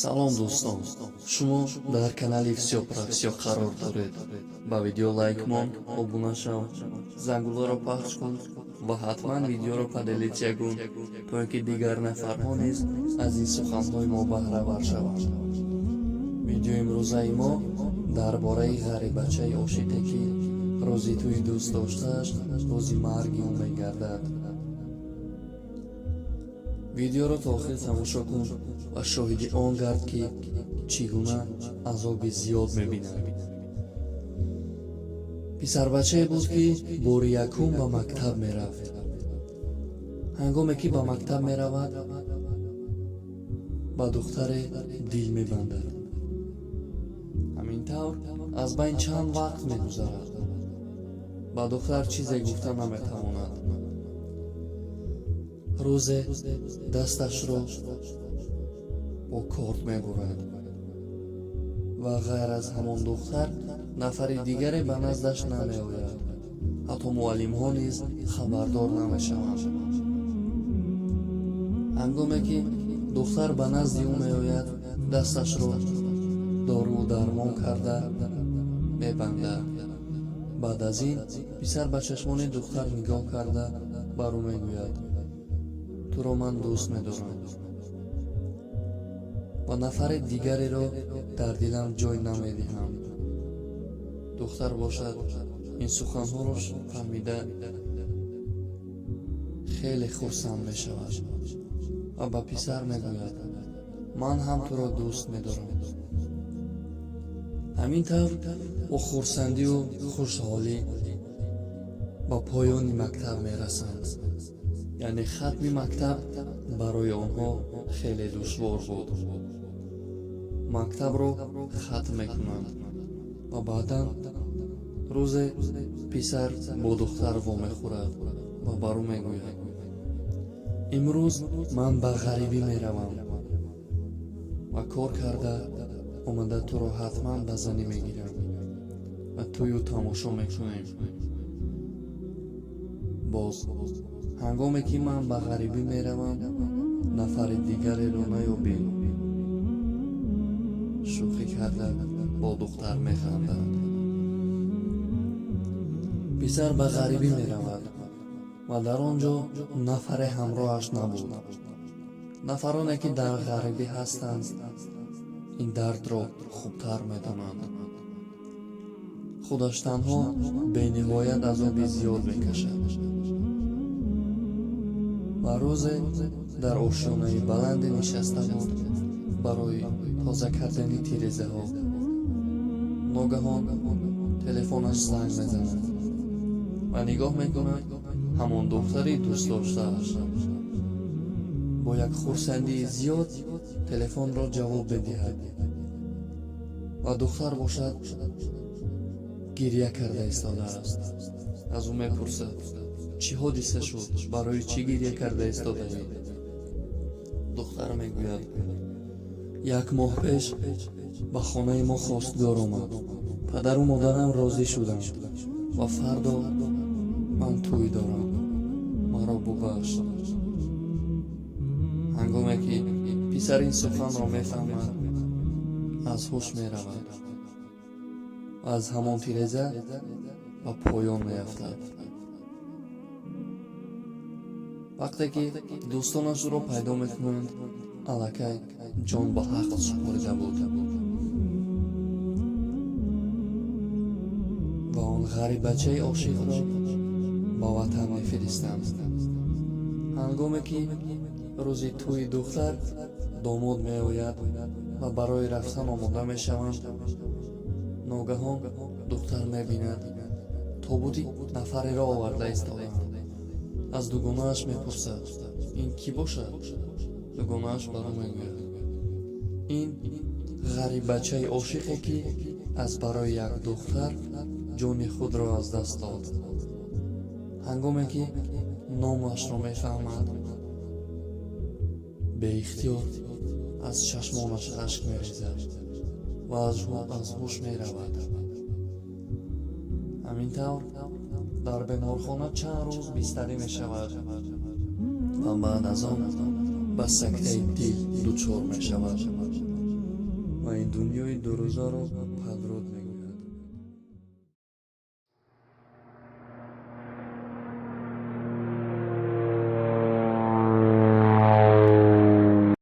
Салом, дӯстон! Шумо дар канали «Всё про всё» қарор доред. Ба видео лайк мон, обуна шав, зангуларо пахш кун ва ҳатман видеоро поделиться кун, то ин ки дигар нафарҳо низ аз ин суханҳои мо баҳравар шаванд. Видеои имрӯзаи мо дар бораи ғарибачаи ошиқе, ки рӯзи тӯи дӯст доштааш рӯзи марги ӯ мегардад. Видеоро то охир тамошо кун ва шоҳиди он гард, ки чӣ гуна азоби зиёд мебинад. Писарбачае буд, ки бори якум ба мактаб мерафт. Ҳангоме ки ба мактаб меравад, ба духтаре дил мебандад. Ҳамин тавр аз байн чанд вақт мегузарад, ба духтар чизе гуфта наметавонад. Рӯзе дасташро бо корд мебурад ва ғайр аз ҳамон духтар нафари дигаре ба наздаш намеояд. Ҳатто муаллимҳо низ хабардор намешаванд. Ҳангоме ки духтар ба назди ӯ меояд, дасташро доруву дармон карда мебандад. Баъд аз ин писар ба чашмони духтар нигоҳ карда, бар ӯ мегӯяд: «Туро ман дӯст медорам ва нафари дигареро дар дилам ҷой намедиҳам». Духтар бошад, ин суханҳоро фаҳмида, хеле хурсанд мешавад ва ба писар мегӯяд: «Ман ҳам туро дӯст медорам». Ҳамин тавр бо хурсандию хушҳолӣ ба поёни мактаб мерасанд. Яъне хатми мактаб барои онҳо хеле душвор буд. Мактабро хатм мекунанд ва баъдан рӯзе писар бо духтар вомехӯрад ва бар ӯ мегӯяд: «Имрӯз ман ба ғарибӣ меравам ва кор карда омада, туро ҳатман ба занӣ мегирам ва тӯю тамошо мекунем. Боз ҳангоме ки ман ба ғарибӣ меравам, нафари дигареро наёбӣ». Шӯхӣ карда бо духтар механдад. Писар ба ғарибӣ меравад ва дар он ҷо нафаре ҳамроҳаш набуд. Нафароне, ки дар ғарибӣ ҳастанд, ин дардро хубтар медонанд. Худаш танҳо бениҳоят азоби зиёд мекашад ва рӯзе дар ошёнаи баланде нишаста буд барои тоза кардани тирезаҳо. Ногаҳон телефонаш занг мезанад ва нигоҳ мекунад, ҳамон духтари дӯстдоштааш. Бо як хурсандии зиёд телефонро ҷавоб медиҳад ва духтар бошад, гиря карда истодааст. Аз ӯ мепурсад: «Чӣ ҳодиса шуд? Барои чӣ гиря карда истодаӣ?» Духтар мегӯяд: «Як моҳ пеш ба хонаи мо хостгор омад. Падару модарам розӣ шуданд ва фардо ман тӯй дорам. Маро бубахш». Ҳангоме ки писар ин суханро мефаҳмад, аз ҳуш меравад ва аз ҳамон тиреза ба поён меафтад. Вақте ки дӯстонаш ӯро пайдо мекунанд, аллакай ҷон ба ҳақ супорида буд ва он ғариббачаи ошиқро ба ватан мефиристанд. Ҳангоме ки рӯзи тӯи духтар домод меояд ва барои рафтан омода мешаванд, ногаҳон духтар мебинад, тобути нафареро оварда истодаанд. Аз дугонааш мепурсад: «Ин кӣ бошад?» Дугонааш бар ӯ мегӯяд: «Ин ғариббачаи ошиқе, ки аз барои як духтар ҷони худро аз даст дод». Ҳангоме ки номашро мефаҳмад, беихтиёр аз чашмонаш ашк мерезад ва аз ҳуш меравад. Ҳамин тавр дар беморхона чанд рӯз бистарӣ мешавад ва баъд аз он ба сактаи дил дучор мешавад. Ва ин дунёи дурӯзаро падрод мегӯям.